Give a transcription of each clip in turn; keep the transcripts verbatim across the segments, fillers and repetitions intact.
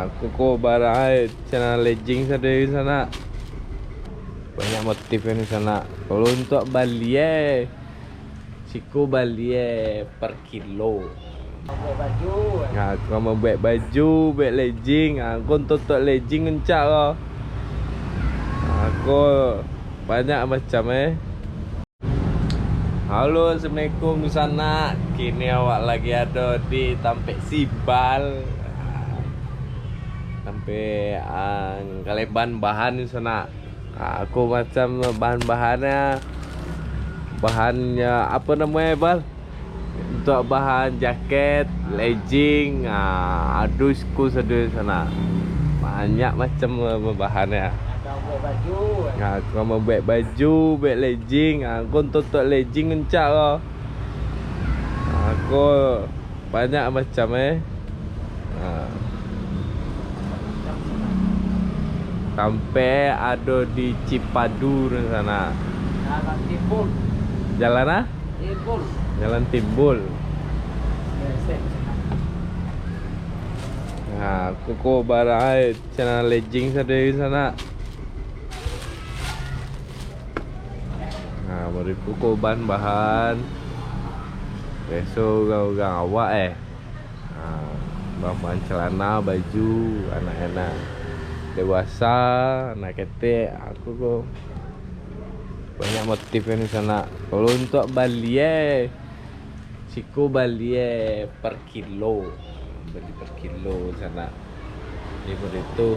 Aku ko barang ai, celana legging sadonyo sanak. Banyak motif ni sanak. Kalau untuak baliak, siko baliak per kilo. Buek baju. Nah, kalau mambuek baju, buek legging, ah, ko untuak legging rancak ko. Ah, ko banyak macam eh. Halo, assalamualaikum sanak. Kini awak lagi ado di tampek Sibal. Tampek, ah, kaleban bahan ni sanak. Ah, aku macam bahan-bahannya, bahannya apa namanya, Bal? Untuak bahan jaket, legging, ah, ado siko sadonyo sanak. Banyak macam, eh, bahannya. Ada buek baju. Nah, kalau mambuek baju, buek legging, ah, ko untuak legging rancak ko. Ah, ko banyak macam eh. Ah. Tampek ado di Cipadu sanak. Jalan Timbul. Jalan ah? Timbul. Jalan Timbul. Nah, kuku barang ai, celana legging sadonyo sanak. Nah, bariku ko bahan-bahan. Biaso urang-urang awak eh. Ha, bahan-bahan celana, baju, anak-anak dewasa, anak ketek, aku ko banyak motif kan di sana. Kalau untuak baliak, siko baliak per kilo, bali per kilo sana. Di Barito.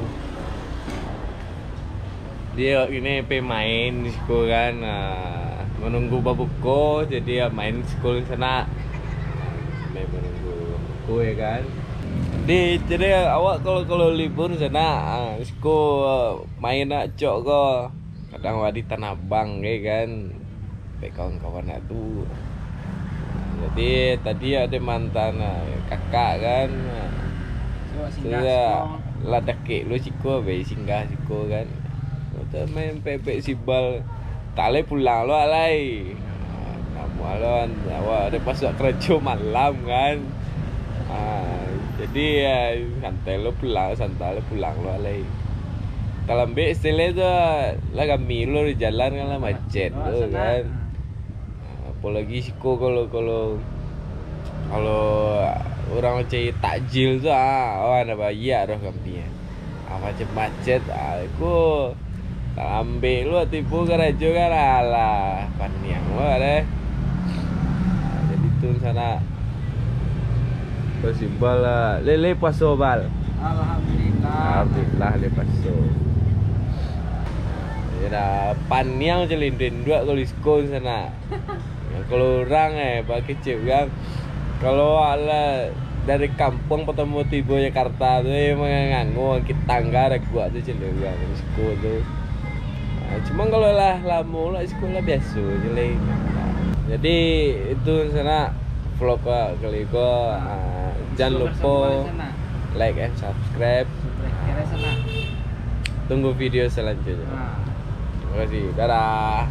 Dia kini pai main di siko kan, ah, manunggu babuko, jadi, ah, main di siko sanak. Main manunggu babuko, ya kan. Di, jadi awak kalau, kalau libur sanak, ah, di siko, ah, main nak cok ko. Kadang awak di Tanah Abang, ya kan. Sampai kawan-kawan nak tu. Jadi, tadi ado mantan, ah, kakak kan. Sudah lah dakek lu siko, be singgah siko kan. Kita main pepek Sibal. Tak lai pulang lu lai. Namuah lo, awak ado pasuak karajo malam kan. Ah, jadi, ah, santai lo pulang, santai lo pulang lo lai. Talambek istilah tu, lah rami lo di jalan kan, lah macet lo kan. Apolagi siko kalau, kalau, kalau urang cari takjil tu, ah, awak ndak baiak doh kami. Ah, macet-macet, ah, ko talambek lo tibo karajo kan, alah, paniang lo deh. Ah, jadi tu sanak. Ko Sibal lah. Lai, lai puaso, Bal? Alhamdulillah. Alhamdulillah, lai puaso. Ya dah, paniang je linduak kalau di siko sanak. Kalau urang, eh, bakecek urang, kalau awak lah dari kampuang patamo tibo Jakarta tu, eh, mangango angkek tangga raguak tu cek urang, siko tu. Ah, cuma kalau lah lamo lah siko lah biaso je lai. Jadi, itu sanak vlog kali ko. Ah, jan lupo like and subscribe. Tunggu video selanjutnya. Terima kasih. Dadah.